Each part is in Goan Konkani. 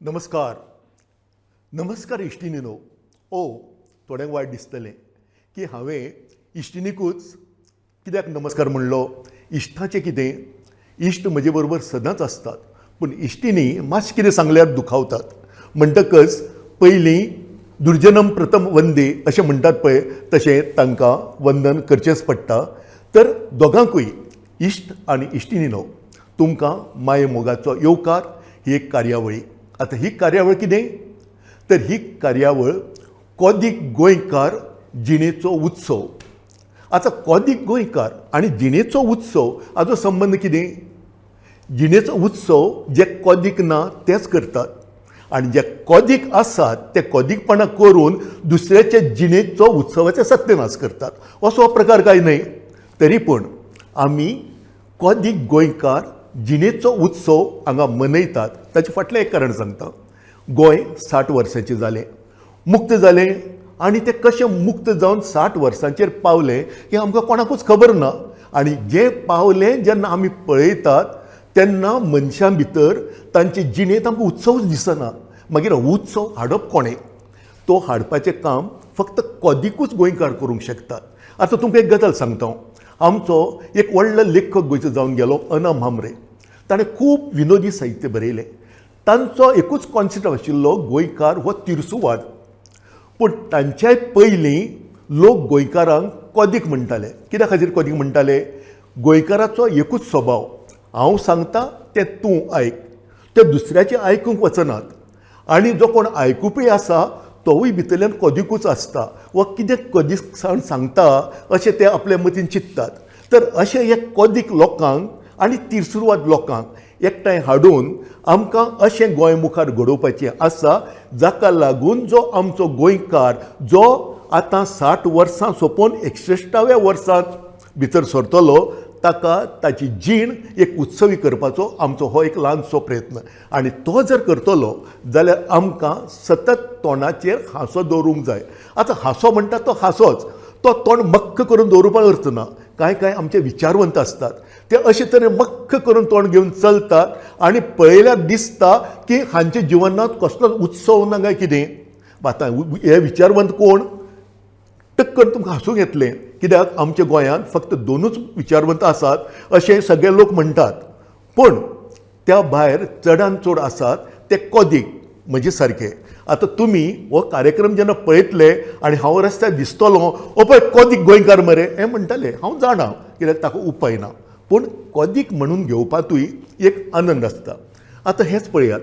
नमस्कार नमस्कार इश्टिणीनो. ओ थोड्यांक वायट दिसतलें की हांवें इश्टिणीकूच कित्याक नमस्कार म्हणलो. इश्टाचें कितें, इश्ट म्हजे बरोबर सदांच आसतात, पूण इश्टिणी मातशें कितें सांगल्यार दुखावतात. म्हणटकच पयलीं दुर्जनम प्रथम वंदे अशें म्हणटात पळय, तशें तांकां वंदन करचेंच पडटा. तर दोगांकूय इश्ट आनी इश्टिणीनो तुमकां माये मोगाचो येवकार. ही एक कार्यावळी. आतां ही कार्यावळ कितें, तर ही कार्यावळ कोदीक गोंयकार जिणेचो उत्सव. आतां कोदीक गोंयकार आनी जिणेचो उत्सव हाजो संबंद कितें? जिणेचो उत्सव जे कोदीक ना तेच करतात आनी जे कोदीक आसात ते कोदीकपणां करून दुसऱ्याचे जिणेचो उत्सवाचे सत्यनाश करतात. असो हो प्रकार काय न्हय. तरी पूण आमी कोदीक गोंयकार जिणेचो उत्सव हांगा मनयतात. ताचे फाटलें एक कारण सांगता. गोंय 60 वर्सांचें जालें, मुक्त जालें आनी तें कशें मुक्त जावन 60 वर्सांचेर पावलें हें आमकां कोणाकूच खबर ना. आनी जें पावलें जेन्ना आमी पळयतात तेन्ना मनशां भितर तांचे जिणेंत आमकां उत्सवच दिसना. मागीर उत्सव हाडप कोणें? तो हाडपाचें काम फक्त कोदिकूच गोंयकार करूंक शकतात. आतां तुमकां एक गजाल सांगता हांव. आमचो एक व्हडलो लेखक गोंयचो जावन गेलो, अना म्हांबरे. ताणें खूब विनोदी साहित्य बरयलें. तांचो एकूच कॉन्सेप्ट आशिल्लो, गोंयकार हो तिरसुवाद. पूण तांच्याय पयलीं लोक गोंयकारांक कोदीक म्हणटाले. कित्या खातीर कोदीक म्हणटाले? गोंयकाराचो एकूच स्वभाव, हांव सांगता तें तूं आयक, ते दुसऱ्याचें आयकूंक वचनात. आनी जो कोण आयकुपी आसा तोवूय भितरल्यान कोदिकूच आसता वा कितें कोदीकसाण सांगता अशें ते आपले मतीन चिंततात. तर अशें हे कोदीक लोकांक आनी तिरसुवाद लोकांक एकठांय हाडून आमकां अशें गोंय मुखार घडोवपाचें आसा, जाका लागून जो आमचो गोंयकार जो आतां 60 वर्सां सोंपोवन 61व्या वर्सांत भितर सरतलो ताका ताची जीण एक उत्सवी करपाचो आमचो हो एक ल्हानसो प्रयत्न. आनी तो जर करतलो जाल्यार आमकां सतत तोंडाचेर हांसो दवरूंक जाय. आतां हांसो म्हणटा तो हांसोच, तो तोंड मक्क करून दवरुपाक अर्थ ना. कांय कांय आमचे विचारवंत आसतात ते अशे तरेन मक्क करून तोंड घेवन चलतात आनी पळयल्यार दिसता की हांच्या जिवनांत कसलोच उत्सव ना काय कितें. आतां हे विचारवंत कोण? टक्कन तुमकां हांसूंक येतलें, कित्याक आमच्या गोंयांत फक्त दोनूच विचारवंत आसात अशें सगळे लोक म्हणटात. पूण त्या भायर चडान चड आसात ते कोदीक म्हजे सारके. आतां तुमी हो कार्यक्रम जेन्ना पळयतले आनी हांव रस्त्यार दिसतलो, ओ पळय कोदीक गोंयकार मरे हें म्हणटाले. हांव जाणा कित्याक ताका उपाय ना, पूण कोदीक म्हणून घेवपांतूय एक आनंद आसता. आतां हेंच पळयात,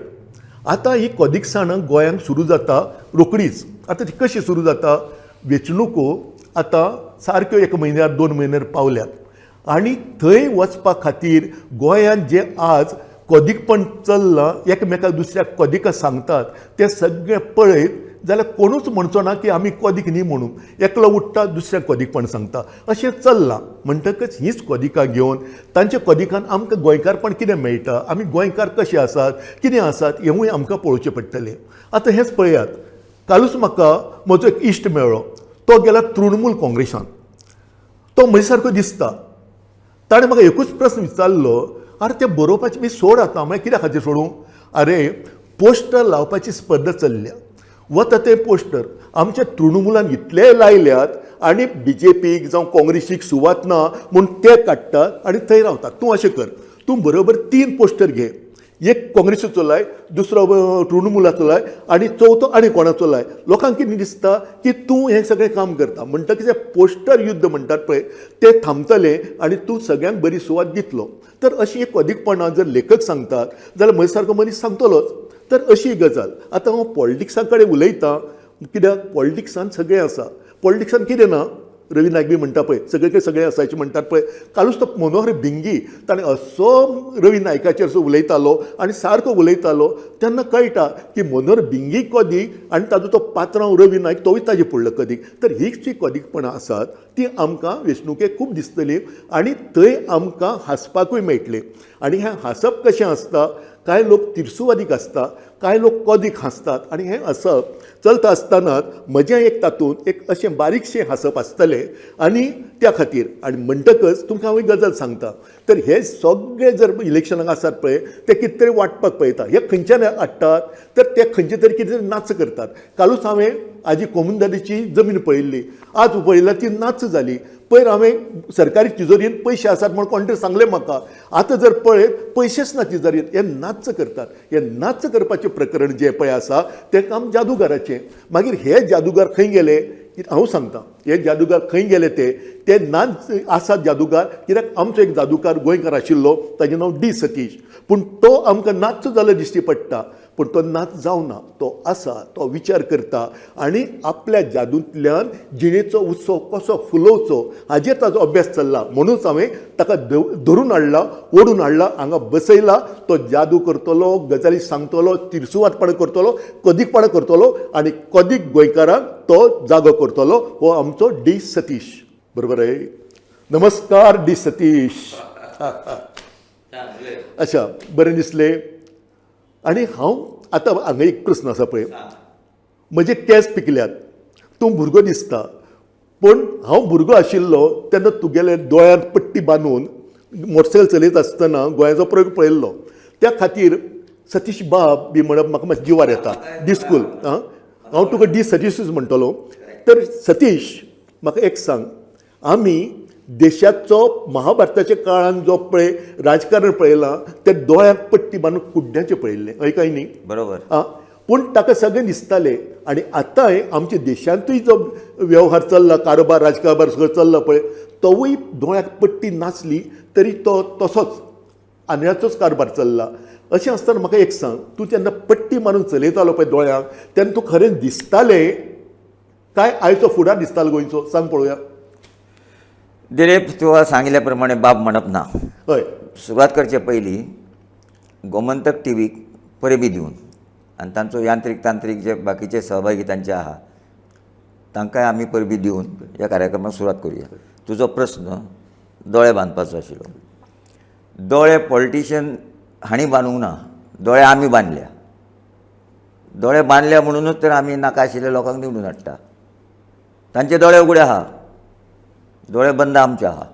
आतां ही कोदीकसाणां गोंयांत सुरू जाता रोकडीच. आतां ती कशी सुरू जाता? वेंचणुको आतां सारक्यो 1 म्हयन्यार 2 म्हयन्यार पावल्यात आनी थंय वचपा खातीर गोंयांत जें आज कोदीकपण चल्लां, एकमेकाक दुसऱ्याक कोदिकां सांगतात तें सगळें पळयत जाल्यार कोणूच म्हणचो ना की आमी कोदीक न्ही म्हणून. एकलो उठ्ठा दुसऱ्याक कोदीकपण सांगता, अशें चल्लां. म्हणटकच हीच कोदिकां घेवन तांच्या कोदिकान आमकां गोंयकारपण कितें मेळटा, आमी गोंयकार कशे आसात, कितें आसात हेंवूय आमकां पळोवचें पडटलें. आतां हेंच पळयात, कालूच म्हाका म्हजो एक इश्ट मेळ्ळो, तो गेला तृणमूल काँग्रेसान. तो म्हजे सारको दिसता. ताणें म्हाका एकूच प्रस्न विचारलो, आरे तें बरोवपाचें बी सोड आतां. मागीर कित्या खातीर सोडूं? अरे पोस्टर लावपाची स्पर्धा चल्ल्या, वता ते पोस्टर आमच्या तृणमुलान इतले लायल्यात आनी बी जे पीक जावं काँग्रेसीक सुवात ना म्हूण ते काडटात आनी थंय रावतात. तूं अशें कर, तूं बरोबर 3 पोस्टर घे, एक काँग्रेसीचो लाय, दुसरो तृणमुलाचो लाय आनी चवथो आनी कोणाचो लाय. लोकांक कितें दिसता की तूं हें सगळें काम करता. म्हणटकीच हें पोस्टर युद्ध म्हणटात पळय तें थांबतलें आनी तूं सगळ्यांक बरी सुवात दितलो. तर अशी एक अदीकपणां जर लेखक सांगतात जाल्यार म्हजे सारको मनीस सांगतलोच. तर अशी गजाल. आतां हांव पॉलिटिक्सा कडेन उलयतां कित्याक पॉलिटिक्सान सगळें आसा. पॉलिटिक्सान कितें ना, रवी नायक बी म्हणटा पळय सगळे कडेन सगळें आसाचें म्हणटात पळय. कालूच तो मनोहर भिंगी ताणें असो रवी नायकाचेर असो उलयतालो आनी सारको उलयतालो तेन्ना कळटा की मनोहर भिंगी कोदीक आनी ताजो तो पात्रांव रवी नायक तोवूय ताजे पडलो कदीक. तर ही जी कोदीकपणां आसात ती आमकां वेंचणुकेक खूब दिसतली आनी थंय आमकां हांसपाकूय मेळटलें. आनी हें हांसप कशें आसता, कांय लोक तिरसुवादीक आसता, कांय लोक कोदीक हांसतात. आनी हें हांसप चलता आसतनाच म्हजें एक तातूंत एक अशें बारीकशें हांसप आसतलें. आनी त्या खातीर आनी म्हणटकच तुमकां हांव एक गजाल सांगता, तर हे सगळे जर इलेक्शनाक आसात पळय ते कितें तरी वांटपाक पळयता. हे खंयच्यान हाडटात तर ते खंयचे तरी कितें तरी नाच करतात. कालूच हांवें आजी कोमुनिदादीची जमीन पळयल्ली, आज पळयल्यार ती नाच जाली. पयर हांवें सरकारी तिजोरीन पयशे आसात म्हूण कोण तरी सांगलें म्हाका, आतां जर पळयत पयशेच ना तिजोरीन. हे नाच करतात. हे नाच करपाचें प्रकरण जें पळय आसा तें काम जादूगाराचें. मागीर हे जादूगार खंय गेले हांव सांगता, हे जादूगार खंय गेले ते ते नाच आसात जादूगार. कित्याक आमचो एक जादूगार गोंयकार आशिल्लो, ताजें नांव डी सतीश. पूण तो आमकां नाच जालो दिश्टी पडटा, पूण तो नाच जावना. तो आसा, तो विचार करता आनी आपल्या जादूंतल्यान जिणेचो उत्सव कसो फुलोवचो हाजेर ताजो अभ्यास चल्ला. म्हणूनच हांवें ताका धरून हाडला, ओडून हाडला, हांगा बसयला. तो जादू करतलो, गजाली सांगतलो, तिरसुवादपणां करतलो, कदीकपणां करतलो आनी कदीक गोंयकारांक तो जागो करतलो. हो आमचो डी सतीश. बरोबर आहे? नमस्कार डी सतीश. अच्छा, बरें दिसलें. आनी हांव आतां हांगा एक प्रस्न आसा पळय, म्हजे केंस पिकल्यात, तूं भुरगो दिसता, पूण हांव भुरगो आशिल्लो तेन्ना तुगेले दोळ्यांत पट्टी बांदून मोटरसायकल चलयत आसतना गोंयाचो प्रयोग पळयल्लो. त्या खातीर सतीश बाब बी म्हणप म्हाका मातशें जिवार येता. डिस्कूल आं, हांव तुका डी सतीशूच म्हणटलो. तर सतीश म्हाका एक सांग, आमी देशाचो महाभारताच्या काळान जो पळय राजकारण पळयलां ते दोळ्यांक पट्टी बांदून कुड्ड्याचें पळयल्लें, हय काय न्ही? बरोबर. आं, पूण ताका सगळें दिसतालें. आनी आतांय आमच्या देशांतूय जो व्यवहार चल्ला, कारभार राजकारभार सगळो चल्ला पळय, तोवूय दोळ्याक पट्टी नासली तरी तो तसोच आंधळ्याचोच कारभार चल्ला. अशें आसतना म्हाका एक सांग, तूं जेन्ना पट्टी मारून चलयतालो पळय दोळ्यांक तेन्ना तूं खरें दिसतालें काय आयचो फुडार दिसतालो गोंयचो? सांग पळोवया. दिलीप, तुका सांगिल्ल्या प्रमाणे बाब म्हणप ना. हय. सुरवात करचे पयलीं गोमंतक टीव्हीक परबी दिवन आनी तांचो यांत्रीक तांत्रीक जे बाकीचे सहभागी तांचे आहा तांकांय आमी परबी दिवन ह्या कार्यक्रमाक सुरवात करुया. तुजो प्रस्न दोळे बांदपाचो आशिल्लो. दोळे पॉलिटिशियन हांणी बांदूंक ना, दोळे आमी बांदल्या. दोळे बांदल्या म्हणुनूच तर आमी नाका आशिल्ल्या लोकांक निवडून हाडटा. तांचे दोळे उगडे आहा, दोळे बंद आमचे आहा.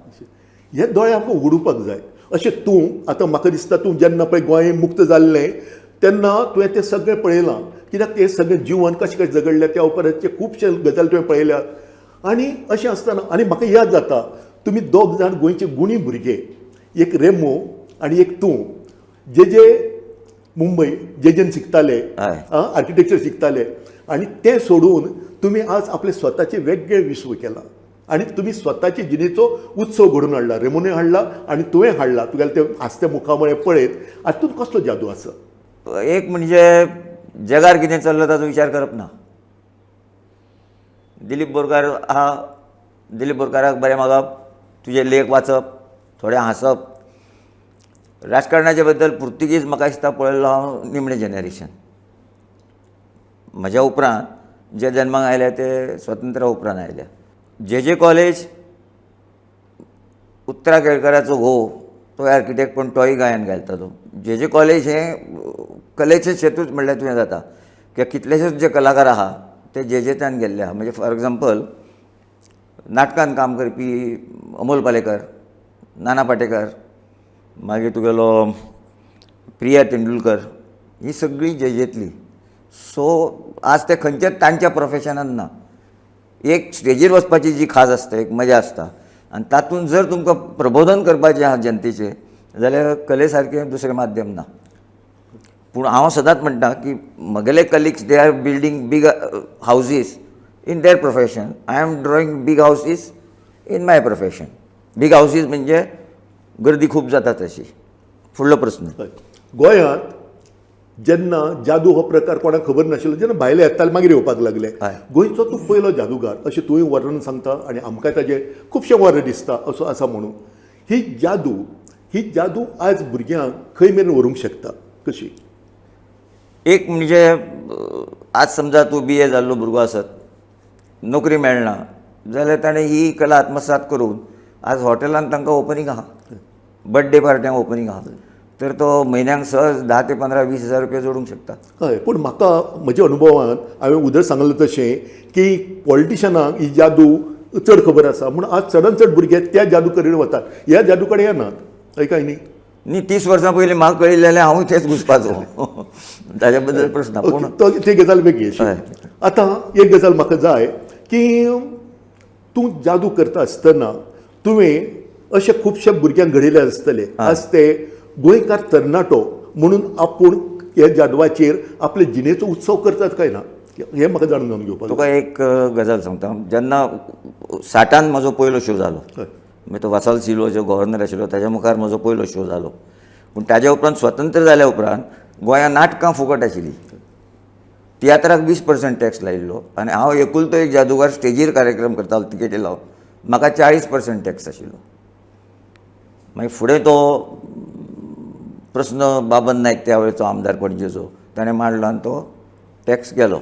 हे दोळे आमकां उगडुपाक जाय. अशें तूं आतां म्हाका दिसता, तूं जेन्ना पळय गोंय मुक्त जाल्लें तेन्ना तुवें तें सगळें पळयलां. कित्याक तें सगळें जिवन कशें कशें झगडलें त्या उपरांतचे खुबशे गजाली तुवें पळयल्यात. आनी अशें आसतना आनी म्हाका याद जाता, तुमी दोग जाण गोंयचे गुणी भुरगे, एक रेमो आनी एक तूं, जे जे मुंबय जे जेन शिकताले, आर्किटेक्चर शिकताले, आनी तें सोडून तुमी आज आपले स्वताचे वेगळे विश्व केलां आनी तुमी स्वताचे जिणेचो उत्सव घडोवन हाडला. रेमोनूय हाडला आनी तुवें हाडला. तुगेलें तें हांसतें मुखामळें पळयत हातूंत कसलो जादू आसा? एक म्हणजे जगार कितें चल्लां ताचो विचार करप ना. दिलीप बोरकार आहा, दिलीप बोरकाराक बरें मागप, तुजे लेख वाचप, थोडें हांसप. राजकारणाच्या बद्दल पुर्तुगीज म्हाका दिसता पळयल्लो हांव निमणें जनरेशन. म्हज्या उपरांत जे जन्माक आयले ते स्वतंत्र उपरांत आयले. जे जे कॉलेज उत्तरा केळकराचो घोव तो आर्किटेक्ट, पूण तोय गायन घालतालो. जे जे कॉलेज हें कलेचें शेतूच म्हणल्यार तुवें जाता. कित्याक कितलेशेच जे कलाकार आहा ते जे जेच्यान गेल्ले आहा. म्हणजे फॉर एग्जाम्पल नाटकान काम करपी अमोल पालेकर, नाना पाटेकर, मागीर तुगेलो प्रिया तेंडुलकर, ही सगळीं जे जेतली. सो आज ते खंयच्याच तांच्या प्रोफेशनान ना. एक स्टेजीर वचपाची जी खाज आसता, एक मजा आसता, आनी तातूंत जर तुमकां प्रबोधन करपाचें आहा जनतेचें जाल्यार कले सारकें दुसरें माध्यम ना. पूण हांव सदांच म्हणटा की म्हगेले colleagues they are building big houses in their profession, I am drawing big houses in my profession. Big houses म्हणजे गर्दी खूब जाता तशी. फुडलो प्रस्न. गोंयांत जेन्ना जादू हो प्रकार कोणाक खबर नाशिल्लो, जेन्ना भायले येताले मागीर येवपाक लागले, गोंयचो तूं पयलो जादूगार अशें तुवें वर्णन सांगता आनी आमकां ताजें खुबशें वर्णन दिसता असो आसा. म्हणून ही जादू, ही जादू आज भुरग्यांक खंय मेरेन व्हरूंक शकता कशी? एक म्हणजे आज समजा तूं बी ए जाल्लो भुरगो आसत, नोकरी मेळना जाल्यार ताणें ही कला आत्मसात करून आज हॉटेलान तांकां ओपनींग आहा, बड्डे पार्ट्यांक ओपनींग आहा. तर तो म्हयन्याक सहज 10 ते 15 20 हजार रुपया जोडूंक शकता. हय, पूण म्हाका म्हज्या अनुभवान हांवें उदर सांगलें तशें की पॉलिटिशनांक ही जादू चड खबर आसा, म्हूण आज चडान चड भुरगे त्या जादू कडेन वतात, ह्या जादू कडेन येनात. हय काय न्ही? न्ही, 30 वर्सां पयलीं म्हाका कळिल्लें जाल्यार हांवूय थंयच घुसपाचो, ताज्या बद्दल प्रस्न. पूण तो ती गजाल वेगळी अशी. आतां एक गजाल म्हाका जाय की तूं जादू करता आसतना तुवें अशे खुबशे भुरग्यांक घडयले आसतले. आज ते गोंयकार तरणाटो म्हणून आपूण ह्या जादवाचेर आपले जिणेचो उत्सव करतात काय ना, हें म्हाका जाणून जावन घेवपाक. तुका एक गजाल सांगता, जेन्ना 60 म्हजो पयलो शो जालो, मागीर तो वासाल सिल्वा जो गव्हर्नर आशिल्लो ताज्या मुखार म्हजो पयलो शो जालो. पूण ताज्या उपरांत स्वतंत्र जाल्या उपरांत गोंयांत नाटकां फुकट आशिल्लीं, तियात्राक 20% टॅक्स लायिल्लो आनी हांव एकुलतो एक जादूगार स्टेजीर कार्यक्रम करतालो तिकेटी लावन, म्हाका 40% टॅक्स आशिल्लो. मागीर फुडें तो प्रस्न बाबन नायक त्या वेळचो आमदार पणजेचो ताणें मांडलो आनी तो टॅक्स गेलो.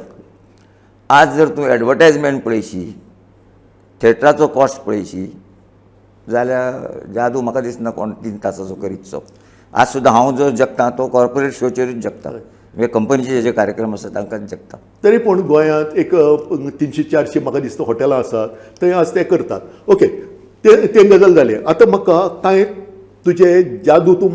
आज जर तूं एडवर्टायजमेंट पळयशी, थेटराचो कॉस्ट पळयशी जाल्यार जादू म्हाका दिसना कोण 3 तासाचो करीतसो. आज सुद्दां हांव जो जगता तो कॉर्पोरेट शोचेरूच जगता, म्हणजे कंपनीचे जे कार्यक्रम आसा तांकांच जगता. तरी पूण गोंयांत एक 300-400 म्हाका दिसता हॉटेलां आसात, थंय आज ते करतात. ओके, ते गजाल जाली. आतां म्हाका कांय तुजे जादू तूं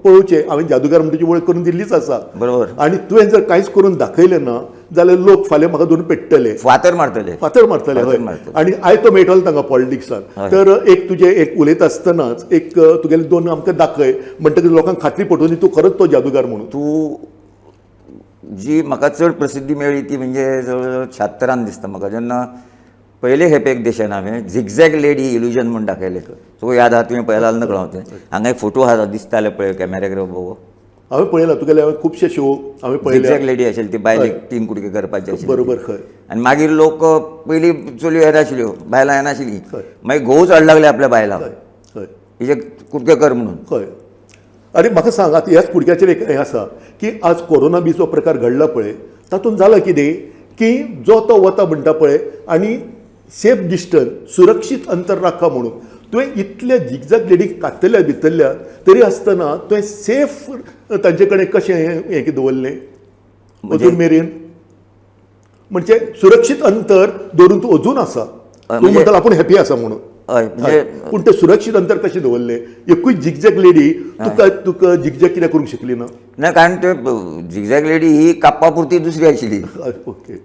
पळोवचे, हांवें जादूगार म्हण तुजी वळख करून दिल्लीच आसा, बरोबर. आनी तुवें जर कांयच करून दाखयलें ना जाल्यार लोक फाल्यां म्हाका धरून पेट्टले, फातर मारतले, फातर मारतले. हय, आनी आयतो मेळटलो तांकां पॉलिटिक्सान. तर एक तुजें एक उलयता आसतनाच एक तुगेले दोन आमकां दाखय म्हणटकीच लोकांक खात्री पटोवन तूं खरोच तो जादूगार म्हणून. तूं जी म्हाका चड प्रसिद्धी मेळ्ळी ती म्हणजे जवळ जवळ 76 दिसता म्हाका, जेन्ना पयले खेपे एक देशान हांवें झिगझॅग लेडी इल्युजन म्हूण दाखयलें. तुका याद आहा, तुवें पळयला नकळो हांव तें. हांगा एक फोटो आहा दिसताले पळय कॅमेऱ्याक बघो, हांवें पळयला तुगेले, हांवें खुबशे शो हांवें पळयले. झिगझॅग लेडी आशिल्ली ती बायलेक 3 कुडके करपाचे आशिल्ले, बरोबर. खंय. आनी मागीर लोक पयलीं चलयो येनाशिल्ल्यो, बायलां येनाशिल्लीं, मागीर घोव चड लागले आपल्या बायलांक हिजे कुडके कर म्हणून. हय. आनी म्हाका सांग आतां ह्याच कुडक्याचेर एक हें आसा की आज कोरोना बी जो प्रकार घडला पळय, तातूंत जाला कितें की जो तो वता म्हणटा पळय आनी सेफ डिस्टन्स, सुरक्षीत अंतर राखा म्हणून तुवें इतले झिगझॅग लेडीक काडटल्या भितरल्या, तरी आसतना तुवें सेफ तांचे कडेन कशें हें दवरलें अजून मेरेन? म्हणजे सुरक्षीत अंतर दवरून तूं अजून आसा, तूं म्हणटा आपूण हॅपी आसा म्हणून. हय, म्हणजे पूण तें सुरक्षीत अंतर कशें दवरलें? एकूय झिगझॅग लेडी तुका तुका झिगझॅग कित्याक करूंक शकली ना? ना, कारण ते झिगझॅग लेडी ही काप्पा पुरती दुसरी आशिल्ली. ओके,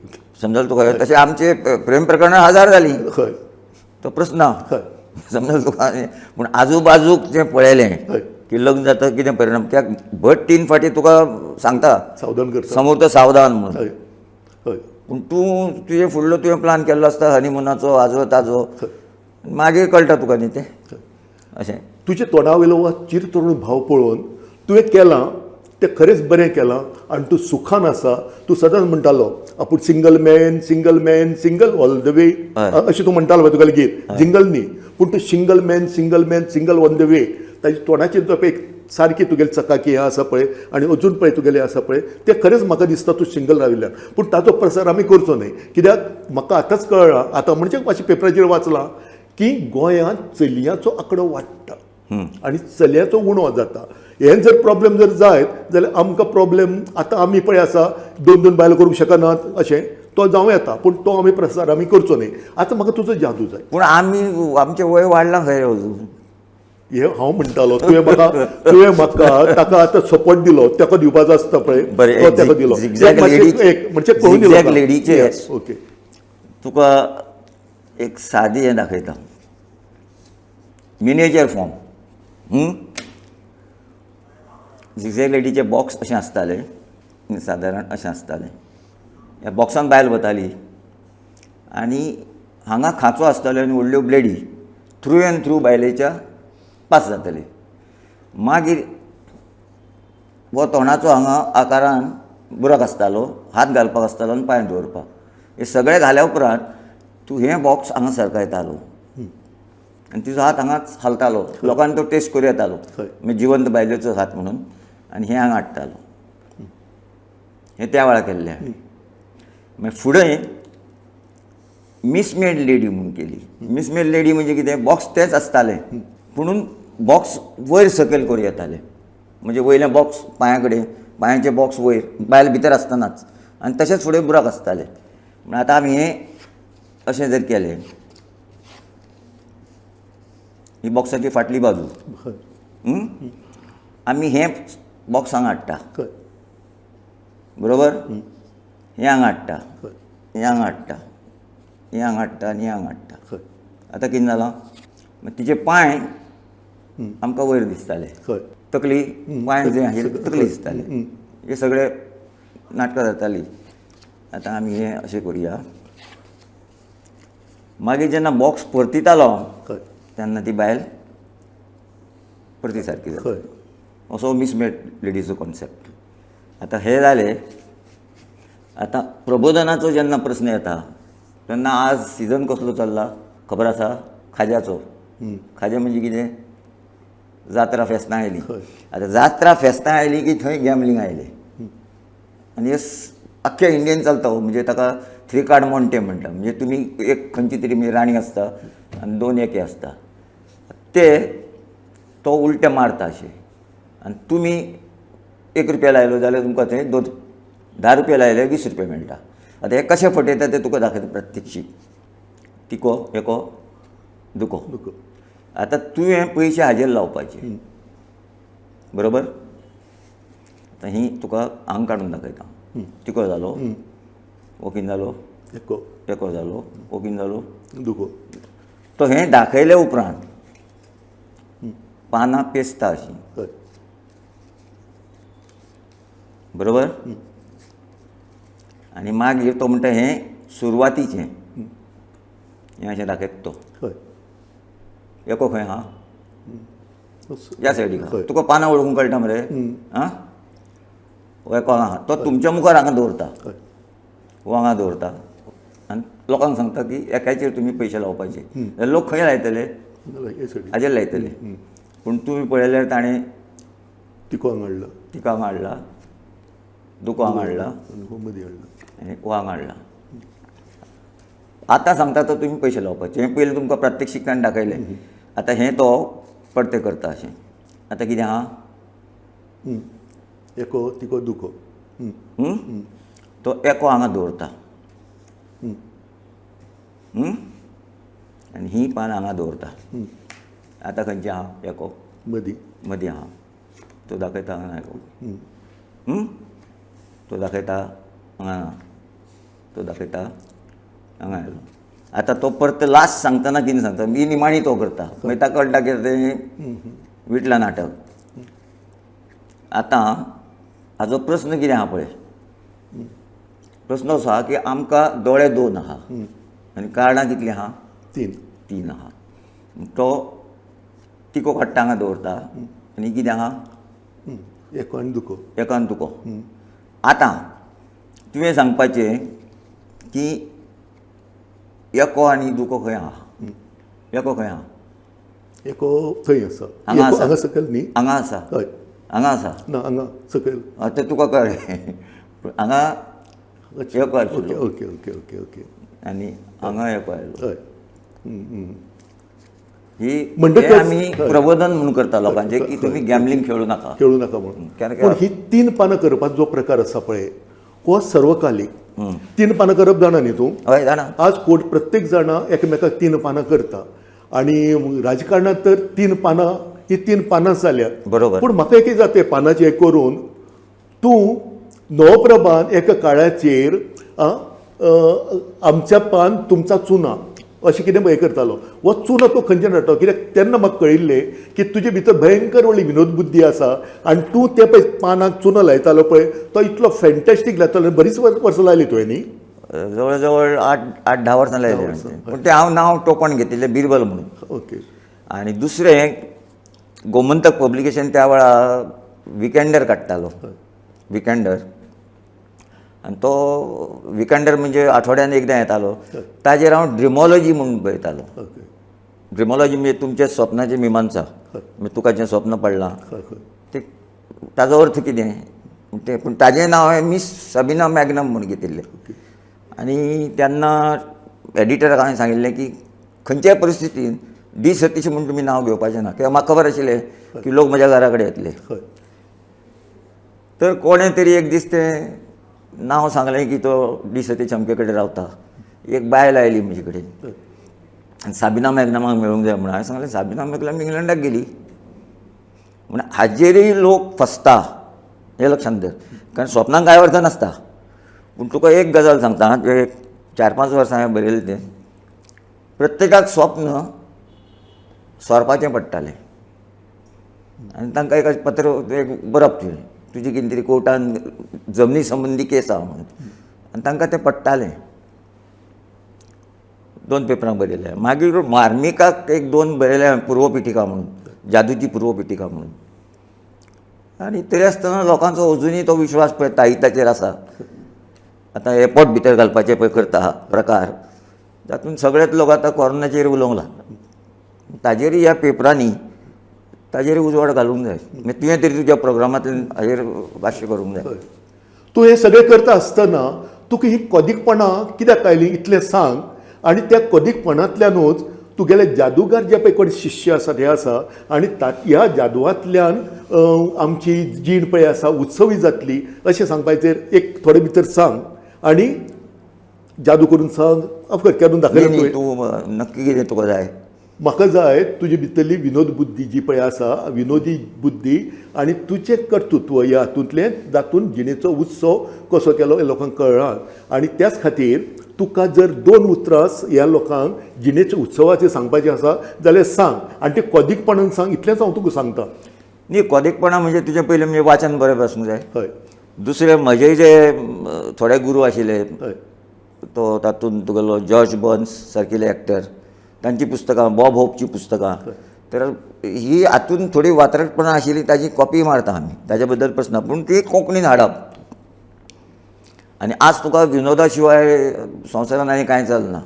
समजल तुका? तशें आमचे प्रेम प्रकरणां हजार जालीं, हय, तो प्रस्न समजल तुका? पूण आजूबाजूक जें पळयलें की लग्न जाता कितें परिणाम, कित्याक भट 3 फाटी तुका सांगता सावधान करता, समोर तो सावधान म्हणून. हय हय. पूण तूं तुजे फुडलो तुवें प्लान केल्लो आसता हनिमुनाचो, आजो ताजो, मागीर कळटा तुका न्ही तें. अशें तुजे तोंडा वयलो हो चिरतरुण भाव पळोवन तुवें केलां तें खरेंच बरें केलां आनी तूं सुखान आसा. तूं सदांच म्हणटालो आपूण single man, single man, single all the way, अशें तूं म्हणटालो पळय तुगेलें गीत जिंगल न्ही, पूण तूं single man, single man, single on the way, ताजे तोंडाचेर तो एक सारकी तुगेली चकाकी हें आसा पळय आनी अजून पळय तुगेलें आसा पळय, तें खरेंच म्हाका दिसता तूं सिंगल राविल्ल्यान. पूण ताचो प्रसार आमी करचो न्हय, कित्याक म्हाका आतांच कळ्ळां, आतां म्हणजे मातशें पेपराचेर वाचलां की गोंयांत चलयांचो आंकडो वाडटा आनी चलयांचो उणो जाता. हें जर प्रॉब्लेम जर जायत जाल्यार आमकां प्रॉब्लेम, आतां आमी पळय आसा 2-2 बायलो करूंक शकनात अशें तो जावं येता, पूण तो आमी प्रसार आमी करचो न्हय. आतां म्हाका तुजो जादू जाय. पूण आमी आमचें वय वाडलां खंय अजून? हें हांव म्हणटालो, तुवें म्हाका ताका आतां सपोर्ट दिलो, ताका दिवपाचो आसता पळय, तो ताका दिलो. एक म्हणजे कळून दिलो लेडीचे. ओके, तुका एक सादी हें दाखयता, मिनेचर फॉर्म. झिगझॅग लेडीचे बॉक्स अशें आसताले, सादारण अशें आसतालें. ह्या बॉक्सान बायल वताली आनी हांगा खांचो आसताल्यो आनी व्हडल्यो ब्लेडी थ्रू एंड थ्रू बायलेच्या पास जाताले. मागीर हो तोंडाचो हांगा आकारान बुराक आसतालो, हात घालपाक आसतालो आनी पांय दवरपाक. हे सगळें घाल्या उपरांत तूं हें बॉक्स हांगा सरकायतालो आनी तिजो हात हांगाच हालतालो, लोकांनी तो टेस्ट करूं येतालो, म्हणजे जिवंत बायलेचो हात म्हणून, आनी हें हांगा हाडटालो. हें त्या वेळार केल्लें. मागीर फुडें मिसमेड लेडी म्हणून केली. मिसमेड लेडी म्हणजे कितें, बॉक्स तेंच आसतालें पुणून बॉक्स वयर सकयल करूं येतालें. म्हणजे वयलें बॉक्स पांयां कडेन, पांयांचे बॉक्स वयर, बायल भितर आसतनाच, आनी तशेंच फुडें बुराक आसताले. म्हण आतां आमी हें अशें जर केलें, ही बॉक्साची फाटली बाजू, आमी हें बॉक्स हांगा हाडटा, बरोबर, हें हांगा हाडटा, हें हांगा हाडटा, हें हांगा हाडटा आनी हें हांगा हाडटा. आतां कितें जालां, तिचे पांय आमकां वयर दिसताले, तकली पांय जे आशिल्ले तकली दिसताले. हे सगळे नाटकां जातालीं. आतां आमी हें अशें करुया. मागीर जेन्ना बॉक्स परतितालो तेन्ना ती बायल परती सारकी जाता. असो मिसमेड लेडीचो कॉन्सेप्ट. आतां हें जालें. आतां प्रबोधनाचो जेन्ना प्रस्न येता तेन्ना आज सिजन कसलो चल्ला खबर आसा? खाज्याचो. खाजें म्हणजे कितें? जात्रा फेस्तां आयलीं. आतां जात्रा फेस्तां आयलीं की थंय गॅमलींग आयलें आनी हे आख्ख्या इंडियन चलता. म्हणजे ताका 3 कार्ड मोंटे म्हणटा. म्हणजे तुमी एक खंयची तरी म्हणजे राणी आसता आनी 2 एके आसता, ते तो उलटे मारता अशें, आनी तुमी 1 रुपया लायलो जाल्यार तुमकां थंय 10 रुपया लायले 20 रुपया मेळटा. आतां हे कशें फटयता तें तुका दाखयता प्रत्यक्षीक. तिको एको दुको. आतां तुवें पयशे हाजेर लावपाचे, बरोबर. आतां ही तुका हांगा काडून दाखयता. तिको जालो, हो कितें जालो, एको जालो, हो कितें जालो, दुको. तो हें दाखयले उपरांत पानां पेसता अशीं, बरोबर. आनी मागीर तो म्हणटा हें सुरवातीचें, हें अशें दाखयता तो. एको खंय आहा? ह्या सायडीक. तुका पानां वळखूंक कळटा मरे? आं, हो एको हांगा आहा, तो तुमच्या मुखार हांगा दवरता, हो हांगा दवरता आनी लोकांक सांगता की एकाचेर तुमी पयशे लावपाचे. लोक खंय लायतले? हाजेर लायतले. पूण तुमी पळयल्यार ताणें तिको हांगा हाडला, तिका हांगा हाडला, दुको हांगा हाडला, आनी हो हांगा हाडला. आतां सांगता तो तुमी पयशे लावपाचे. हें पयलीं तुमकां प्रात्यक्षीक ताणें दाखयलें. आतां हें तो परतें करता अशें. आतां कितें आहा? एको तिको दुको. तो एको हांगा दवरता आनी ही पानां हांगा दवरता. आतां खंयचें आहा? एको मदीं, मदीं आहा. तो दाखयता हांगा एको, तो दाखयता हांगा ना, तो दाखयता हांगा आयलो. आतां तो परत लास्ट सांगतना कितें सांगता, मी निमाणी तो करता, मागीर ताका कळटा कितें तें विटलां नाटक. आतां हाजो प्रस्न कितें आहा पळय, प्रस्न असो आहा की आमकां दोळे 2 आहा आनी कार्डां कितलीं आहा? 3. 3 आहा. तो तिको काडटा हांगा दवरता आनी कितें आहा? एको आनी दुको. एको आनी दुको. आतां तुवें सांगपाचें की एको आनी दुको खंय आहा? एको खंय आहा? एको थंय आसा, हांगा आसा, हांगा सकयल न्ही, हांगा आसा, हय, हांगा आसा ना हांगा सकयल. आतां तुका कळ्ळें, हांगा एको आशिल्लो. Okay okay okay okay. आनी हांगा एको आयलो. हय. ही म्हणटकच आमी प्रबोधन म्हणून करता लोकांचें की तुमी गॅमलींग खेळूं नाका, खेळूं नाका म्हणून. पूण ही 3 पानां करपाचो जो प्रकार आसा पळय हो सर्वकालीक. 3 पानां करप जाणा न्ही तूं? हय जाणा. आज कोण प्रत्येक जाणा एकामेकाक 3 पानां करता आनी राजकारणांत तर 3 पानां ही 3 पानां जाल्यात, बरोबर. पूण म्हाका एक जाता पानाचें हें करून तूं नवप्रभान एका काळाचेर आमच्या पान तुमचा चुना अशें कितें हें करतालो. हो चुना तो खंयच्यान हाडटा? कित्याक तेन्ना म्हाका कळिल्लें की तुजे भितर भयंकर व्हडली विनोद बुद्धी आसा आनी तूं ते पळय पानाक चुनो लायतालो पळय तो इतलो फॅन्टॅस्टीक लायतालो. बरीच वर्सां लायली तुवें न्ही? जवळ जवळ 8-10 वर्सां लायली. पूण तें हांव नांव टोपण घेतिल्लें बिरबल म्हणून. ओके. आनी दुसरें गोमंतक पब्लिकेशन त्या वेळार विकेंडर काडटालो, विकेंडर. आनी तो विकेंडर म्हणजे आठवड्यान एकदां येतालो. ताजेर हांव ड्रिमोलॉजी म्हणून बरयतालो. ड्रिमोलॉजी म्हणजे तुमच्या स्वप्नाची मिमांसा, म्हणजे तुका जें स्वप्न पडलां तें ताजो अर्थ कितें तें. पूण ताजें नांव हांवें मिस सबिना मॅग्नम म्हूण घेतिल्लें. आनी तेन्ना एडिटराक हांवें सांगिल्लें की खंयच्याय परिस्थितीन डी सतीश म्हूण तुमी नांव घेवपाचें ना, कित्याक म्हाका खबर आशिल्लें की लोक म्हज्या घरा कडेन येतले. तर कोणें तरी एक दीस तें नांव सांगलें की तो डी सतीश अमके कडेन रावता. एक बायल आयली म्हजे कडेन आनी साबिना मॅगनामाक मेळूंक जाय म्हणून. हांवें सांगलें साबिना मॅगनाम इंग्लंडाक गेली. म्हण हाजेरय लोक फसता हें लक्षांत धर, कारण स्वप्नांक कांय अर्थ नासता. पूण तुका एक गजाल सांगता, एक 4-5 वर्सां हांवें बरयलें तें, प्रत्येकाक स्वप्न सोरपाचें पडटालें आनी तांकां एक पत्र एक बरप तुवें, तुजी कितें तरी कोर्टान जमनी संबंदी केस आहा म्हणून, आनी तांकां तें पडटालें. 2 पेपरां बरयले. मागीर मार्मिकाक 1-2 बरयले, पूर्वपिठिका म्हणून, जादूची पूर्वपिठिका म्हणून. आनी तरी आसतना लोकांचो अजुनूय तो विश्वास पळय ताईताचेर आसा. आतां एअरपोर्ट भितर घालपाचें पळय करता प्रकार, तातूंत सगळेच लोक आतां कोरोनाचेर उलोवंक लागला. ताजेरूय ह्या पेपरांनी ताजेर उजवाड घालूंक जाय. मागीर तुवें तरी तुज्या प्रोग्रामांतल्यान हाजेर भाश्य करूंक जाय. तूं हें सगळें करता आसतना तुका ही कोदीकपणां कित्याक आयलीं इतलें सांग, आनी त्या कोदीकपणांतल्यानूच तुगेले जादूगार जे पळय कोण शिश्य आसात हे आसा, आनी ह्या जादवांतल्यान आमची जीण पळय आसा उत्सवी जातली अशें सांगपाचेर एक थोडे भितर सांग, आनी जादू करून सांग, ऑफकोर्स करून दाखयलें. तूं नक्की कितें तुका जाय? म्हाका जाय तुजे भितरली विनोद बुद्धी जी पळय आसा, विनोदी बुद्धी आनी तुजें कर्तृत्व ह्या हातूंतलें जातून जिणेचो उत्सव कसो केलो हें लोकांक कळ्ळां. आनी त्याच खातीर तुका जर 2 उतरां ह्या लोकांक जिणेच्या उत्सवाचेर सांगपाचें आसा जाल्यार सांग, आनी तें कोदीकपणान सांग, इतलेंच हांव तुका सांगता. न्ही, कोदीकपणां म्हणजे तुजें पयलें म्हणजे वाचन बरें आसूंक जाय. हय. दुसरें म्हजे जे थोडे गुरू आशिल्ले, हय, तो तातूंत तुगेलो जॉर्ज बर्न्स सारकिले एक्टर, तांची पुस्तकां, बॉब होपची पुस्तकां, तर ही हातून थोडी वात्रटपणां आशिल्ली ताजी कॉपी मारता आमी, ताजे बद्दल प्रस्न, पूण ती कोंकणीन हाडप. आनी आज तुका विनोदा शिवाय संवसारान आनी कांय चलना.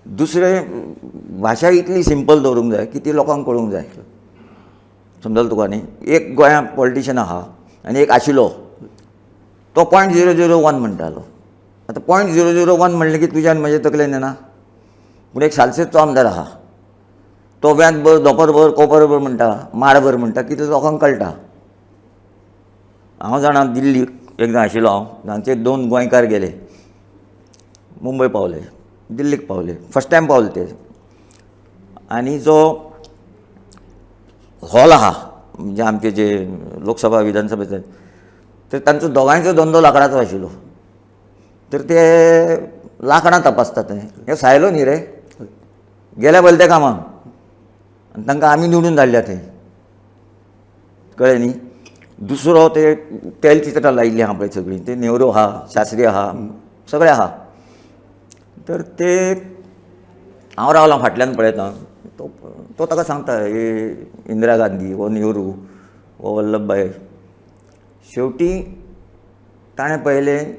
दुसरें, भाशा इतली सिंपल दवरूंक जाय की ती लोकांक कळूंक जाय. समजल तुका न्ही? एक गोंयांत पॉलिटिशन आहा आनी एक आशिल्लो, तो 0.001 म्हणटालो. आतां 0.001 म्हणलें की तुज्यान म्हजे तकलेन येना. पूण एक सालसेचो आमदार आहा, तो व्यान भर दोंपरभर कोपरभर म्हणटा, माडभर म्हणटा, कितें लोकांक कळटा. हांव जाणा दिल्ली एकदां आशिल्लो हांव, तांचे 2 गोंयकार गेले, मुंबय पावले, दिल्लीक पावले, फर्स्ट टायम पावले ते. आनी जो हॉल आहा म्हणजे आमचे जे लोकसभा विधानसभेचे, तर तांचो दोगांयचो धंदो लांकडाचो आशिल्लो, तर ते लांकडां तपासतात. ते हे सायलो न्ही रे, गेल्या पयले त्या कामाक, आनी तांकां आमी निवडून धाडल्या थंय, कळ्ळें न्ही. दुसरो ते तेलचित्रां लायिल्लीं आहा पळय सगळीं, ते नेहरू आहा, शास्त्री आहा, सगळे आहा. तर ते हांव रावलां फाटल्यान पळयता, तो तो ताका सांगता, हे इंदिरा गांधी, हो नेहरू, हो वल्लभभाई. शेवटी ताणें पळयलें,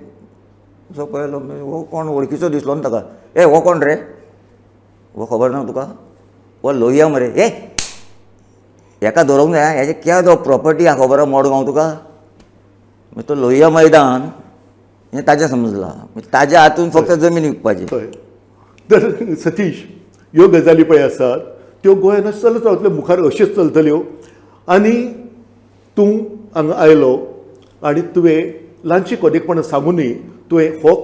जो पळयलो हो कोण वळखीचो दिसलो न्हू ताका, ए हो कोण रे, हो खबर ना तुका, हो लोहिया मरे, ए हेका धरूंक जाय, हेजे क्या जो प्रॉपर्टी आहा खबर आहा मडगांव तुका. मागीर तो लोहिया मैदान हें ताजें समजलां, ताज्या हातून फक्त जमीन विकपाची. हय. तर सतीश, ह्यो गजाली पळय आसात त्यो गोंयांत चलत रावतल्यो, मुखार अश्योच चलतल्यो. आनी तूं हांगा आयलो आनी तुवें ल्हानशी कोदेकपणां सांगुनूय तुवें हो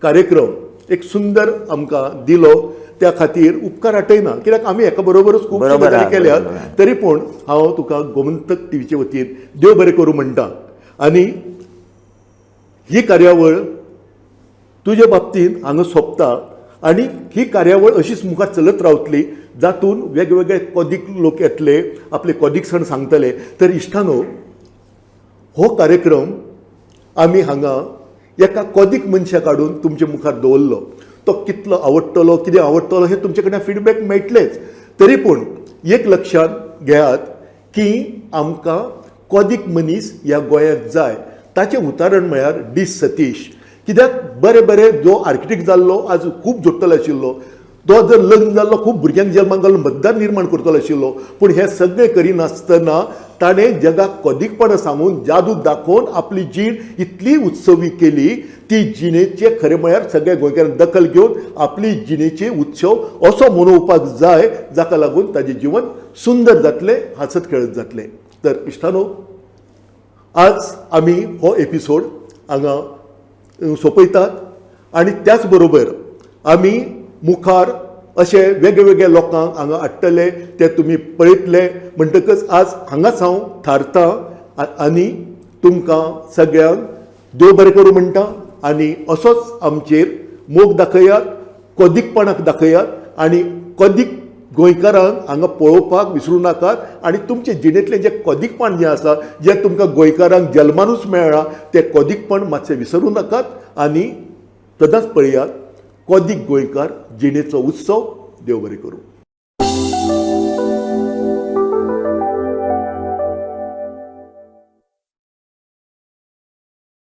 कार्यक्रम एक सुंदर आमकां दिलो, त्या खातीर उपकार आटयना, कित्याक आमी एका बरोबरच खूब गजाली केल्यात. तरी पूण हांव तुका गोमंतक टिवीचे वतीन देव बरें करूं म्हणटा. आनी ही कार्यावळ तुजे बाबतींत हांगा सोंपता, आनी ही कार्यावळ अशीच मुखार चलत रावतली, जातून वेगवेगळे कोदीक लोक येतले, आपले कोदीकसण सांगतले. तर इश्टानो, हो कार्यक्रम आमी हांगा एका कोदीक मनशाक हाडून तुमचे मुखार दवरलो. तो कितलो आवडटलो, कितें आवडटलो हें तुमचे कडल्यान फिडबॅक मेळटलेच. तरी पूण एक लक्षांत घेयात की आमकां कोदीक मनीस ह्या गोंयांत जाय. ताचें उदाहरण म्हळ्यार डी सतीश. कित्याक बरे बरे जो आर्किटेक्ट जाल्लो आज खूब जोडटलो आशिल्लो, तो जर लग्न जाल्लो खूब भुरग्यांक जल्माक घालून मतदार निर्माण करतलो आशिल्लो, पूण हें सगळें करिनासतना ताणें जगाक कोदीकपणां सांगून जादू दाखोवन आपली जीण इतली उत्सवी केली. ती जिणेचे खरें म्हळ्यार सगळ्या गोंयकारांक दखल घेवन आपली जिणेचे उत्सव असो मनोवपाक जाय, जाका लागून ताजें जिवन सुंदर जातलें, हांसत खेळत जातलें. तर इश्टानो, आज आमी हो एपिसोड हांगा सोंपयतात आनी त्याच बरोबर आमी मुखार अशे वेगळे वेगळे लोकांक हांगा हाडटले, ते तुमी पळयतले. म्हणटकच आज हांगाच हांव थारतां आनी तुमकां सगळ्यांक देव बरें करूं म्हणटा आनी असोच आमचेर मोग दाखयात, कोदीकपणाक दाखयात आनी कोदीक गोंयकारांक हांगा पळोवपाक विसरूं नाकात आनी तुमचे जिणेंतलें जें कोदीकपण जें आसा, जें तुमकां गोंयकारांक जल्मानूच मेळ्ळां, तें कोदीकपण मातशें विसरूं नाकात आनी सदांच पळयात कोदीक गोंयकार जिणेचो उत्सव. देव बरें करूं.